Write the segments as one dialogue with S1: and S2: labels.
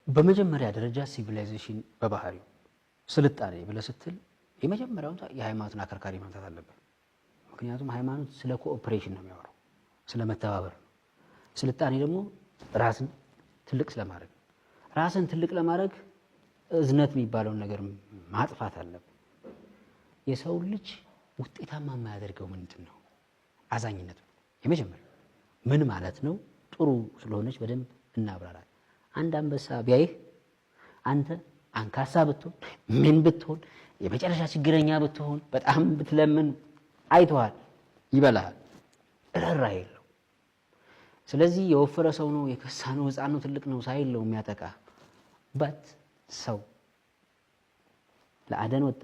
S1: በመጀመሪያ ደረጃ civilization በባህሪው ስልጣኔ ብለህ ስትል የመጀመሪያውን የሃይማኖትን አከርካሪ መምታት አለብን። ምክንያቱም ሃይማኖት ስለ cooperation ነው የሚያወራው፣ ስለ መተባበር ነው። ስልጣኔ ደግሞ ራስን ትልቅ ስለማድረግ ነው። ራስን ትልቅ ለማድረግ እዝነት የሚባለውን ነገር ማጥፋት አለብን። የሰው ልጅ ውጤታማ የማያደርገው ምንድን ነው? አዛኝነት ነው የመጀመሪያው። ምን ማለት ነው? ጥሩ ስለሆነች በደንብ እናብራራል። አንድ አንበሳ ቢያይህ አንተ አንካሳ ብትሆን፣ ምን ብትሆን፣ የመጨረሻ ችግረኛ ብትሆን፣ በጣም ብትለምን አይተዋል፣ ይበላሃል። ርህራሄ የለው። ስለዚህ የወፈረ ሰው ነው፣ የከሳ ነው፣ ህፃን ነው፣ ትልቅ ነው ሳይል ነው የሚያጠቃ። But ሰው ለአደን ወጣ፣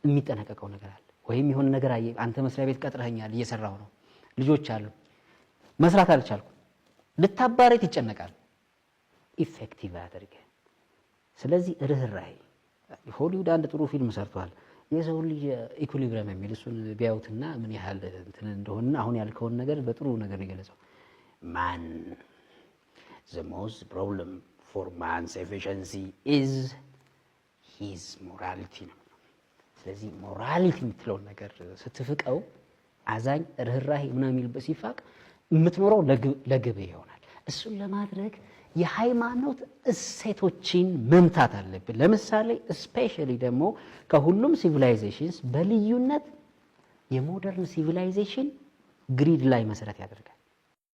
S1: የሚጠነቀቀው ነገር አለ። ወይም የሆነ ነገር አየ። አንተ መስሪያ ቤት ቀጥረኸኛል፣ እየሰራሁ ነው፣ ልጆች አሉ፣ መስራት አልቻልኩም፣ ልታባረኝ ትጨነቃል። Effective አያደርግህ። ስለዚህ ርህራሄ፣ ሆሊውድ አንድ ጥሩ ፊልም ሰርቷል። የሰው ልጅ equilibrium የሚል፣ እሱን ቢያዩትና ምን ያህል እንትን እንደሆነ አሁን ያልከውን ነገር በጥሩ ነገር ነው የገለጸው። Man, the most problem for man's efficiency is his morality ነው። ስለዚህ morality የምትለውን ነገር ስትፍቀው፣ አዛኝ፣ ርህራሄ ምናምን የሚልበት ሲፋቅ የምትኖረው ለግብ ይሆናል። እሱን ለማድረግ የሃይማኖት እሴቶችን መምታት አለብን። ለምሳሌ especially ደግሞ ከሁሉም civilizations በልዩነት የ modern civilization greed ላይ መሰረት ያደርጋል።